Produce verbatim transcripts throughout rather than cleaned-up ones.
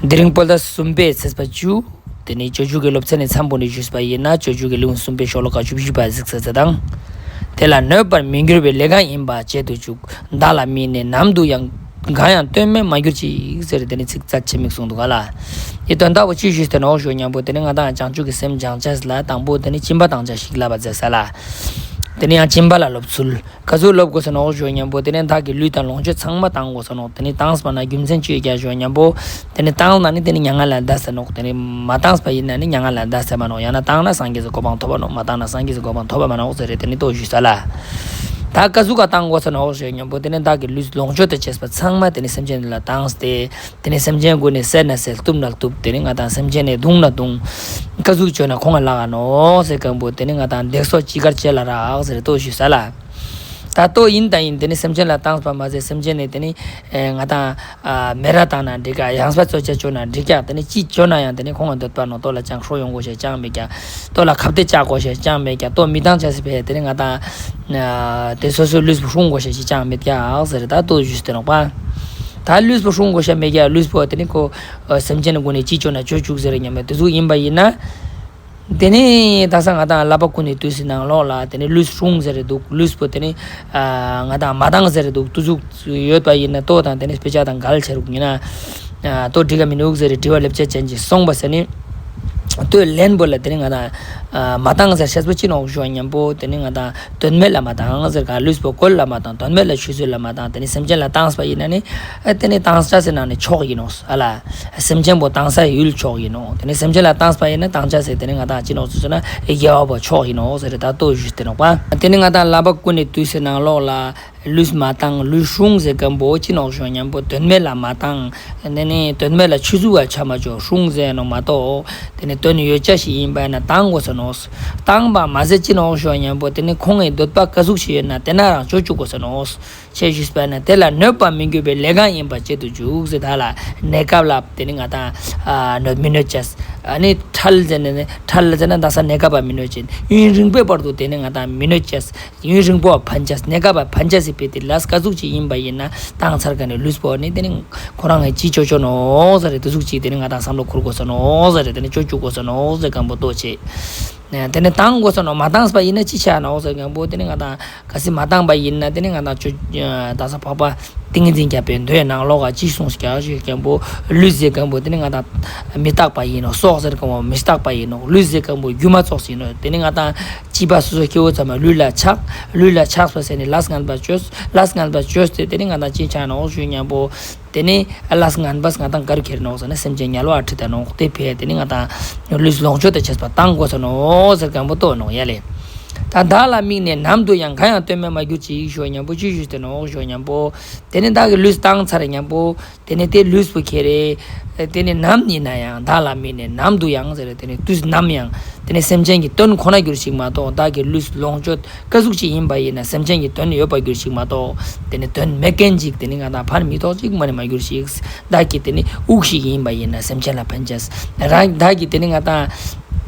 དེ་རིང་བོད་ཟླ་གསུམ་པའི་ཚེས་པ་བཅུ། དེ་ནི་སྤྱོད་འཇུག་གི་སློབ་ཚན་ནས་མཚམས་པོ་ནས་ཞུས་པ་ཡིན་ན། སྤྱོད་འཇུག་གི་ལེའུ་གསུམ་པའི་ཤོ་ལོ་ཀ་བཅུ་བཞི་པ་གཟིགས་ས་ཚེ་དང་། དེ་ལ་གནོད་པར་མི་འགྱུར་བའི་ལས་གང་ཡིན་པ་བྱེད་དུ་བཅུག། བདག་ལ་དམིགས་ནས་ནམ་དུ་ཡང་། གང་ཡང་དོན་མེད་མ་གྱུར་ཅིག་ཟེར་དེ་ནི་ཚིག་རྩ་ཆེ་མིག་གསུངས་འདུག་ག་ལ། ཡི་དོན་དག་པོ་ཅི་ཞུས་ཏེ་ནོག་ཞུ་སྙམ་པོ་དེ་ནི་ང་དང་བྱང་ཆུབ་ཀྱི་སེམས་སྦྱང་བྱ་ལ་དང་པོ་དེ་ནི་སྦྱིན་པ་བཏང་བྱ་ཞིག་ལབ་པ་མཛད་ས་ལ། དེ་ནི་ཡང་སྦྱིན་པ་ལ་སློབ་ཚུལ། ག་ཚོད་སློབ་དགོས་ས་ནོག་ཞུ་སྙམ་པོ་དེ་ནི་བདག་གི་ལུས་དང་ལོངས་སྤྱོད་ཚང་མ་བཏང་དགོས་ས་ནོག་དེ་ནི་བཏང་སོང་ན་རྒྱུ་མཚན་ཅི་ཡོད་ཀྱང་ཞུ་སྙམ་པོ། དེ་ནི་བཏང་ན་ནི་དེ་ནི་མྱ་ངན་ལས་འདའ་ས་ནོག་དེ་ནི་མ་བཏང་པ་ཡིན་ན་ནི་མྱ་ངན་ལས་འདའ་ས་མ་ནོག་ཡང་ན་བཏང་ན་སངས་རྒྱས་སུ་གོ་འཕང་ཐོབ་པ་ནོག་མ་བཏང་ན་སངས་རྒྱས་སུ་གོ་འཕང་ཐོབ་པ་མ་ནོག་ཟེར་རེད། དེ་ནི་ལྟོས་ཞུས་ས་ལ། ད་ག་ཟུག་ག་བཏང་དགོས་ས་ནོག་ཞུ་སྙམ་པོ་དེ་ནི་བདག་གི་ལུས་ལོངས་སྤྱོད་དང་བཅས་པ་ཚང་མ་དེ་ནི་སེམས་ཅན་ལ་བཏང་སྟེ། དེ་ནི་སེམས་ཅན་ཀུན་ནས་བསད་ན་བསད། གཏུབ་ན་གཏུབ། དེ་ནི་ང་དང་སེམས་ཅན་ནི་བརྡུང་ན་བརྡུང་། ག་ཟུག་བཅོས་ན་ཁོང་ལ་ལག་ག་ནོག་ཟེར་སྐམ་པོ་དེ་ནི་ང་དང་བརྡེག་སོགས་ཅི་དགར་བྱེད་ལ་རག་ཟེར་ལྟོས་ཞུས་ས་ལ། ད་ལྟོས་ཡིན་ད་ཡིན་དེ་ནི་སེམས་ཅན་ལ་བཏང་པ་མ་ཟད་སེམས་ཅན་ནི་དེ་ནི་ང་དང་མེ་ར་བཏང་ན་འགྲིག་ག་ཡང་སྤ་བཙོ་བྱ་བཅོས་ན་འགྲིག་ཀྱག་དེ་ནི་ཅི་བཅོས་ན་ཡང་དེ་ནི་ཁོང་གི་འདོད་པ་ནོག་ལྟོས་ལ་ཅང་ཧྲོ་ཡོང་དགོས་ཤེས་ཅང་མེད་ཀྱག་ལྟོས་ལ་ཁ་གཏད་བཅག་དགོས་ཤེས་ཅང་མེད་ཀྱག་ལྟོས་མི་བཏང་བྱ་སི་ཕེ་དེ་ནི་ང་དང་དེ་སོ་སོའི་ལུས་པོ་སྲུང་དགོས་ཤེས་ཅི་ཅང་མེད་ཀྱག་ཟེར་ད་ལྟོས་ཞུས་ཏེ་ནོག་པ། ད་ལུས་པོ་སྲུང་དགོས་ཤེས་མེད་ཀྱག་ལུས་པོ་དེ་ནི་ཁོ་སེམས་ཅན་ནི་སྒོ་ནས་ཅི་བཅོས་ན་བཅོས་བཅུག་ཟེར་སྙམ་པའི་དེ་ཟུག་ཡིན་པ་ཡིན་ན། དེ་ནི་ད་ས་ང་དང་བསླབ་པ་ཀུན་ནས་བཏུས་སའི་ནང་ལོགས་ལ་དེ་ནི་ལུས་སྲུང་ཟེར་རེ་འདུག་ལུས་པོ་དེ་ནི་ང་དང་མ་བཏང་ཟེར་རེ་འདུག་ལྟོས་ཟུག་ཡོད་པ་ཡིན་ན་ལྟོས་དང་དེ་ནི་དཔེ་ཆ་དང་འགལ་ཆེ་རུག་ཡིན་ན། ལྟོས་འགྲིག་ག་མི་འདུག་ཟེར་རེ་དྲི་བ་ལེབ་ཆ་ཅན་གྱིས་གསུངས་པ་ཟེར་ནི། ལྟོས་ལན་པོ་ལ་དེ་ནི་ང་དང་མ་བཏང་ཟེར་ཤེས་པོ་ཅི་ནོག་ཞུ་སྙམ་པོ་དེ་ནི་ང་དང་དོན་མེད་ལ་མ་བཏང་ཟེར་ག་ལུས་པོ་བཀོལ་ལ་མ་བཏང་དོན་མེད་ལ་ཆུད་ཟོས་ལ་མ་བཏང་དེ་ནི་སེམས་ཅན་ལ་བཏང་པ་ཡིན་ན་ནི། དེ་ནི་བཏང་བྱ་ཟེར་ན་ནི་མཆོག་ཡིན་ནོག་ཨ་ལ། སེམས་ཅན་པོ་བཏང་ས་ཡུལ་མཆོག་ཡིན་ནོག་དེ་ནི་སེམས་ཅན་ལ་བཏང་པ་ཡིན་ན་བཏང་བྱ་ཟེར་དེ་ནི་ང་དང་ཅི་ནོག་ཟེར་ན་དགེ་བ་པོ་མཆོག་ཡིན་ནོག་ཟེར་ད་ལྟོས་ཞུས་ཏེ་ནོག་པ། དེ་ནི་ང་དང་བསླབ་པ་ཀུན་ནས་བཏུས་སའི་ནང་ལོགས་ལ། ལུས་མ་བཏང་ལུས་སྲུང་ཟེར་སྐམ་པོ་ཅི་ནོག་ཞུ་སྙམ་པོ་དོན་མེད་ལ་མ་བཏང་། དེ་ནི་དོན་མེད་ལ་ཆུད་ཟོས་པ་ཆ་མ་བཅོས་སྲུང་ཟེར་ནོག་མ་གཏོགས། དེ་ནི་དོན་ཡོད་བྱ་ཞིག་ཡིན་པ་ཡིན་ན་བཏང་དགོས་ས་ནོག་བཏང་པ་མ་ཟད་ཅི་ནོག་ཞུ་སྙམ་པོ་དེ་ནི་ཁོང་གི་འདོད་པ་ག་ཟུག་ཞིག་ཡོད་ན་དེ་ན་རང་བཅོས་བཅུག་དགོས་ས་ནོག་ཅེས་ཞུས་པ་ན་དེ་ལ་གནོད་པ་མི་འགྱུར་བའི་ལས་གང་ཡིན་པ་བྱེད་དུ་འཇུག་ཟེར་ད་ལ་གནས་སྐབས་ལ་དེ་ནི་ང་དང་གནོད་མི་གནོད་ཅེས། ཨ་ནི་ཁྲལ་ཟེར་ནས་ནི་ཁྲལ་ཟེར་ན་ད་ས་གནས་སྐབས་པ་མི་གནོད་ཅེས་ཡུན་རིང་པོའི་བར་དུ་དེ་ནི་ང་དང་མི་གནོད་ཅེས་ཡུན་རིང་པོ་ཕན་ཅེས་གནས་སྐབས་པ་ཕན་ཅེས་སི་ཕི་དེ་ལས་ག་ཟུག་ཅིག་ཡིན་པ་ཡིན་ན་བཏང་ཚར་ག་ནས་ལུས་པོ་ནི་དེ་ནི་ཁོ་རང་ངས་ཅི་བཅོས་བཅོས་ནོག་ཟེར་དེ་ཟུག་ཅིག་དེ་ནི་ང་དང་བསམ་བློ་འཁོར་དགོས་ས་ནོག་ཟེར་དེ་ནི་བཅོས་བཅུག་དགོས་ས་ནོག་ཟེར་སྐམ་པོ་ལྟོས་ཆེ། དེ་ནི་བཏང་དགོས་ས་ནོག་མ་བཏང་པ་ཡིན་ན་ཅི་ཆ་ནོག་ཟེར་སྐམ་པོ་དེ་ནི་ང་དང་གལ་སྲིད་མ་བཏང་པ་ཡིན་ན་དེ་ནི་ང་དང་ཅོ་ད་ས་འཕགས་པ་ཏིང་ངེ་འཛིན་རྒྱལ་པོའི་མདོའི་ནང་ལོགས་ཀ་ཅི་གསུངས་ཀྱང་ཞུ་སྐམ་པོ་ལུས་ཟེར་སྐམ་པོ་དེ་ནི་ང་དང་མི་རྟག་པ་ཡིན་ནོག་སྲོག་ཟེར་སྐམ་པོ་མི་རྟག་པ་ཡིན་ནོག་ལུས་ཟེར་སྐམ་པོ་སྒྱུ་མ་ཙོགས་ཡིན་ནོག་དེ་ནི་ང་དང་སྐྱེས་པ་སོ་སོ་སྐྱེ་བོ་ཚང་མ་ལུས་ལ་ཆགས། ལུས་ལ་ཆགས་པ་ཟེར་ནི་ལས་ངན་པ་བཅོས། ལས་ངན་པ་བཅོས་ཏེ་དེ་ནི་ང་དང་ཅི་ཆ་ནོག་ཞུ་སྙམ་པོ། དེ་ནི་ལས་ངན་པས་ང་དང་ག་རེ་ཁྱེར་ནོག་ཟེར་ན་སེམས་ཅན་དམྱལ་བ་ཁྲིད་དེ་ནོག་དེ་ཕི་ཡ་དེ་ནི་ང་དང་ལུས་ལོངས་སྤྱོད་དང་བཅས་པ་བཏང་དགོས་ས་ནོག་ཟེར་སྐམ་པོ་ལྟོས་ནོག་ཡ་ལེ། ད་བདག་ལ་དམིགས་ནས་ནམ་དུ་ཡང་གང་ཡང་དོན་མེད་མ་གྱུར་ཅིག་ཞུ་སྙམ་པོ་ཅི་ཞུས་ཏེ་ནོག་ཞུ་སྙམ་པོ། དེ་ནི་བདག་གི་ལུས་བཏང་ཚར་སྙམ་པོ། དེ་ནི་དེ་ལུས་པོ་ཁྱེར་རེ། དེ་ནི་ནམ་ཡིན་ན་ཡང་བདག་ལ་དམིགས་ནས་ནམ་དུ་ཡང་ཟེར་དེ་ནི་དུས་ནམ་ཡང་། དེ་ནི་སེམས་ཅན་གྱི་དོན་ཁོ་ན་གྱུར་ཅིག་མ་གཏོགས་བདག་གི་ལུས་ལོངས་སྤྱོད་ག་ཟུག་ཅིག་ཡིན་པ་ཡིན་ན་སེམས་ཅན་གྱི་དོན་ཡོད་པ་གྱུར་ཅིག་མ་གཏོགས་དེ་ནི་དོན་མེད་མཁན་ཅིག་དེ་ནི་ང་དང་ཕན་མི་ཐོགས་ཅིག་མ་ནི་མ་གྱུར་ཅིག་བདག་གི་དེ་ནི་དབུགས་ཤིག་ཡིན་པ་ཡིན་ན་སེམས་ཅན་ལ་ཕན་ཅེས། རང་བདག་གི་དེ་ནི་ང་དང་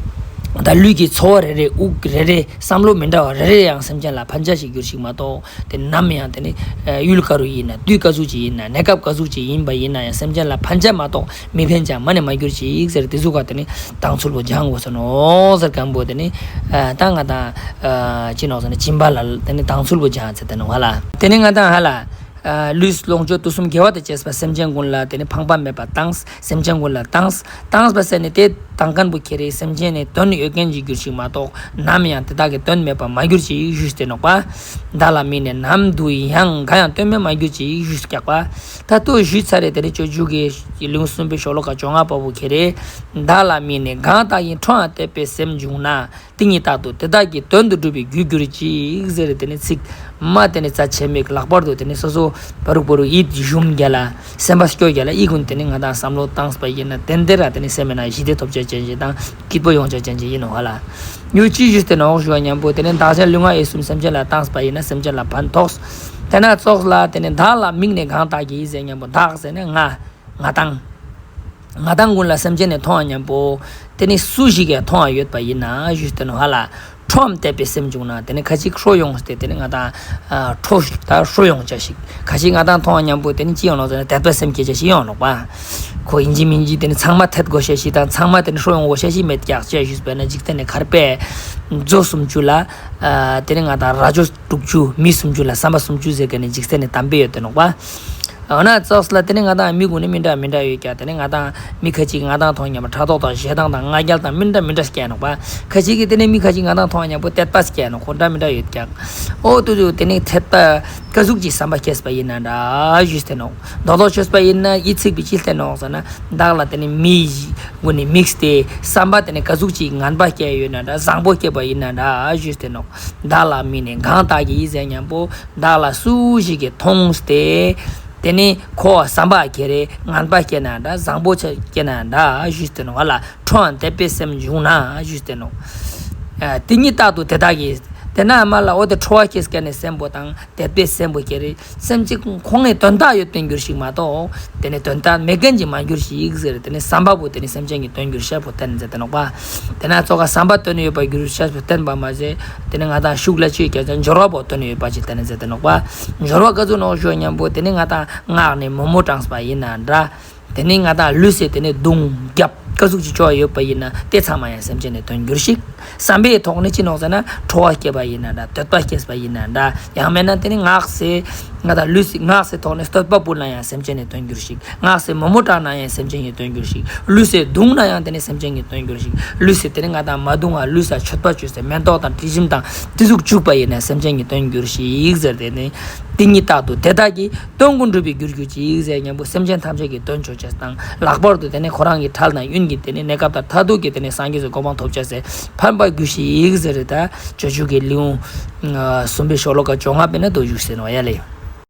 ད་ལུས་ཀྱི་ཚོར་བ་རེ་རེ་དབུགས་རེ་རེ་བསམ་བློ་མི་འདྲ་བ་རེ་རེ་ཡང་སེམས་ཅན་ལ་ཕན་ཅེས་ཤིག་གྱུར་ཅིག་མ་གཏོགས། དེ་ནམ་ཡང་དེ་ནི་ཡུལ་ག་རུ་ཡིན་ན་དུས་ག་ཟུག་ཅིག་ཡིན་ན་གནས་སྐབས་ག་ཟུག་ཅིག་ཡིན་པ་ཡིན་ན་ཡང་སེམས་ཅན་ལ་ཕན་ཆ་མ་གཏོགས་མི་ཕན་ཆ་མ་ནི་མ་གྱུར་ཅིག་ཟེར་དེ་ཟུག་ག་དེ་ནི་བཏང་ཚུལ་པོ་སྦྱང་དགོས་ས་ནོག་ཟེར་སྐམ་པོ་དེ་ནི་ད་ང་དང་ཅི་ནོག་ཟེར་ན་སྦྱིན་པ་ལ་དེ་ནི་བཏང་ཚུལ་པོ་སྦྱང་ཟེར་དེ་ནོག་ཧ་ལ། དེ་ནི་ང་དང་ཧ་ལ། ལུས་ལོངས་སྤྱོད་དུས་གསུམ་དགེ་བ་དང་བཅས་པ་སེམས་ཅན་ཀུན་ལ་དེ་ནི་ཕངས་པ་མེད་པར་བཏང་། སེམས་ཅན་ཀུན་ལ་བཏང་། བཏང་པ་ཟེར་ནི་དེ་དང་མཁན་པོ་ཁྱེར་རེ་སེམས་ཅན་ནི་དོན་ཡོད་མཁན་ཅིག་གྱུར་ཅིག་མ་གཏོགས་ནམ་ཡང་དེ་དག་གི་དོན་མེད་པ་མ་གྱུར་ཅིག་ཞུས་ཏེ་ནོག་པ། བདག་ལ་དམིགས་ནས་ནམ་དུ་ཡང་གང་ཡང་དོན་མེད་མ་གྱུར་ཅིག་ཞུས་ཀྱག་པ། ད་ལྟོས་ཞུས་ཚར་རེ་དེ་ནི་སྤྱོད་འཇུག་གི་ལེའུ་གསུམ་པའི་ཤོ་ལོ་ཀ་བཅོ་ལྔ་པ་པོ་ཁྱེར་རེ། བདག་ལ་དམིགས་ནས་གང་དག་ཡིན་ཁྲོའང་བལྟས་པའི་སེམས་བྱུང་ན། དེ་ཉིད་རྟག་ཏུ་དེ་དག་གི་དོན་དུ་འགྲུབ་པའི་རྒྱུར་གྱུར་ཅིག་ཟེར་དེ་ནི་ཚིག་མ་དེ་ནི་རྩ་ཆེ་མིག་ལྷག་པར་དུ་དེ་ནི་སོ་སོ་བ་རུག་བ་རུག་ཡིད་གཞུམ་རྒྱ་ལ་སེམས་པ་སྐྱོ་རྒྱ་ལ་ཨི་ཀུན་དེ་ནི་ང་དང་བསམ་བློ་བཏང་པ་ཡིན་ན་དེ་འདི་ར་དེ་ནི་སེམས་ན་ཞི་བདེ་ཐོབ་བྱ་ཅན་ཅིག་དང་སྐྱིད་པོ་ཡོང་བྱ་ཅན་ཅིག་ཡིན་ནོ་ཧ་ལ། ཡུལ་ཅི་ཞུས་ཏེ་ནོག་ཞུ་བ་མཉམ་པོ་དེ་ནི་བདག་ཅག་ལུས་ངག་ཡིད་གསུམ་སེམས་ཅན་ལ་བཏང་པ་ཡིན་ན་སེམས་ཅན་ལ་ཕན་ཐོགས། དེ་ན་ཙོགས་ལ་དེ་ནི་བདག་ལ་དམིགས་ནས་གང་དག་གིས་ཟེར་མཉམ་པོ་བདག་ཟེར་ནི་ང་། ང་དང་། ང་དང་ཀུན་ལ་སེམས་ཅན་ནི་མཐོང་བ་མཉམ་པོ། དེ་ནི་སུ་ཞིག་གིས་མཐོང་བ་ཡོད་པ་ཡིན་ན་ཞུས་ཏེ་ནོ་ཧ་ལ། ཁྲོའམ་དད་པའི་སེམས་བྱུང་ན་དེ་ནི་ཁ་ཅིག་ཁྲོ་ཡོང་སྟེ་དེ་ནི་ང་དང་ཁྲོ་ད་ཁྲོ་ཡོང་བྱ་ཞིག་ཁ་ཅིག་ང་དང་མཐོང་བ་མཉམ་པོ་དེ་ནི་ཅི་ཡོང་ནོག་ཟེར་ན་དད་པའི་སེམས་སྐྱེ་བྱ་ཞིག་ཡོང་ནོག་པ། ཁོ་ཡིན་གཅིག་མིན་གཅིག་དེ་ནི་ཚང་མ་དད་དགོས་བྱ་ཞིག་དང་ཚང་མ་དེ་ནི་ཁྲོ་ཡོང་དགོས་བྱ་ཞིག་མེད་ཀྱག་ཅེས་ཞུས་པས་ན། འཇིག་རྟེན་ནི་མཁར་པས་མཛོ་སུམ་ཅུ་ལ་དེ་ནི་ང་དང་རྭ་ཅོ་དྲུག་ཅུ་མི་སུམ་ཅུ་ལ་ཟམ་པ་སུམ་ཅུ་ཟེར་མཁན་ནི་འཇིག་རྟེན་ནི་དམ་པའི་ཡོད་དེ་ནོག་པ། འོ་ན་ཙོགས་ལ་དེ་ནི་ང་དང་མི་གུན་ནི་མི་འདྲ་མི་འདྲ་ཡོད་ཀྱག་དེ་ནི་ང་དང་མི་ཁ་ཅིག་ང་དང་མཐོང་མཉམ་པོ་ཕྲག་དོག་དང་ཞེ་སྡང་དང་ང་རྒྱལ་དང་མི་འདྲ་མི་འདྲ་སྐྱེ་ནོག་པ། ཁ་ཅིག་གིས་དེ་ནི་མི་ཁ་ཅིག་ང་དང་མཐོང་མཉམ་པོ་དད་པ་སྐྱེ་ནོག་ཁོ་འདྲ་མི་འདྲ་ཡོད་ཀྱག་འོ་དུ་དུ་དེ་ནི་དད་པ་ཀ་ཟུག་ཅིག་ཟམ་པ་སྐྱེས་པ་ཡིན་ན་འདྲ་ཞུས་ཏེ་ནོག་མདོ་ལོག་ཆོས་པ་ཡིན་ན་ཡིད་ཚིག་པའི་ཅི་སྟེ་ནོག་ཟེར་ན། བདག་ལ་དེ་ནི་མི་གུན་ནི་དམིགས་ཏེ་བསམ་པ་དེ་ནི་ཀ་ཟུག་ཅིག་ངན་པ་སྐྱེ་ཡོད་ན་འདྲ་བཟང་པོ་སྐྱེས་པ་ཡིན་ན་འདྲ་ཞུས་ཏེ་ནོག་བདག་ལ་དམིགས་ནས་གང་དག་གིས་ཟེར་མཉམ་པོ་བདག་ལ་སུ་ཞིག་གིས་མཐོང་སྟེ། དེ་ནི་ཁོ་བསམ་པ་ཁྱེ་རེ་ངན་པ་སྐྱེ་ན་འདྲ་བཟང་པོ་ཆ་སྐྱེ་ན་འདྲ་ཞུས་ཏེ་ནོག་ལ་ཁྲོའམ་དད་པའི་སེམས་བྱུང་ན་ཞུས་ཏེ་ནོག་དེ་ཉིད་རྟག་ཏུ་དེ་དག་གིས། དེ་ན་མ་ལ་འོ་དེ་ཁྲོ་བ་སྐྱེས་སྐྱེ་ནས་སེམས་པོ་དང་དད་པའི་སེམས་པོ་ཁྱེ་རེ་སེམས་ཅིག་ཁོང་ངི་དོན་དག་ཡོད་དོན་གྱུར་ཞིག་མ་གཏོགས། དེ་ནི་དོན་དག་མེད་མཁན་གྱི་མ་གྱུར་ཞིག་ཟེར། དེ་ནི་བསམ་པ་པོ་དེ་ནི་སེམས་ཅན་གྱི་དོན་གྱུར་ཤེས་པོ་བསྟན་མཛད་དེ་ནོག་པ། དེ་ན་ཙོགས་ཀ་བསམ་པ་དོན་ཡོད་པ་གྱུར་ཤེས་པོ་བསྟན་པ་མ་ཟད། དེ་ནི་ང་དང་ཤུགས་ལ་ཅིག་ཀྱང་ཅང་སྦྱོར་བ་པོ་དོན་ཡོད་པ་ཅིག་བསྟན་མཛད་དེ་ནོག་པ། སྦྱོར་བ་ཀ་ཟུག་ནོག་ཞུ་མཉམ་པོ་དེ་ནི་ང་དང་ངག་ནས་མོག་མོག་དྲངས་པ་ཡིན་ན་འདྲ། དེ་ནི་ང་དང་ལུས་སེ་དེ་ནི་བརྡུང་རྒྱབ་ཀ་ཟུག་ཅིག་ཅོ་ཡོད་པ་ཡིན་ན་དེ་ཚང་མ་ཡང་སེམས་ཅན་ནི་དོན་གྱུར་ཞིག་བསམ་པའི་ཐོག་ནས་ཅི་ནོག་ཟེར་ན་ཁྲོ་བ་སྐྱེས་པ་ཡིན་ན་འདྲ་དད་པ་སྐྱེས་པ་ཡིན་ན་འདྲ་ཡང་མེད་ན་དེ་ནི་ངག་སེ་ང་དང་ལུས་སེ་ངག་སེ་ཐོག་ནས་བསྟོད་པ་ཕུལ་ན་ཡང་སེམས་ཅན་ནི་དོན་གྱུར་ཞིག་ངག་སེ་མོག་མོག་དྲངས་ན་ཡང་སེམས་ཅན་ནི་དོན་གྱུར་ཞིག་ལུས་སེ་བརྡུང་ན་ཡང་དེ་ནི་སེམས་ཅན་ནི་དོན་གྱུར་ཞིག་ལུས་སེ་དེ་ནི་ང་དང་མ་བརྡུང་བ་ལུས་ས་མཆོད་པ་བཅོས་སེ་མེ་ཏོག་དང་དྲི་ཞིམ་དང་དེ་ཟུག་བྱུག་པ་ཡིན་ན་སེམས་ཅན་ནི་དོན་གྱུར་ཞིག་ཟེར། དེ་ནི་དེ་ཉིད་རྟག་ཏུ་དེ་དག་གིས། དོན་ཀུན་འགྲུབ་པའི་རྒྱུར་གྱུར་ཅིག་ཟེར་མཉམ་པོ་སེམས་ཅན་ཐམས་ཅད་ཀྱི་དོན་ཆོག་ཅེས་དང་ལྷག་པར་དུ་དེ་ནི་ཁོ་རང་གི་འཕྲལ་དང་ཡུན་གྱི་དེ་ནི་གནས་སྐབས་དང་མཐར་ཐུག་གི་དེ་ནི་སངས་རྒྱས་སུ་གོ་འཕང་ཐོབ་ཅེས་སེ་ཕན་པ་རྒྱུ་ཞིག་ཟེར་རེད། ད་སྤྱོད་འཇུག་གི་ལེའུ་གསུམ་པའི་ཤོ་ལོ་ཀ་བཅོ་ལྔ་པའི་ནང་དུ་བཞུགས་ཟེར་ནོག་ཡ་ལེ།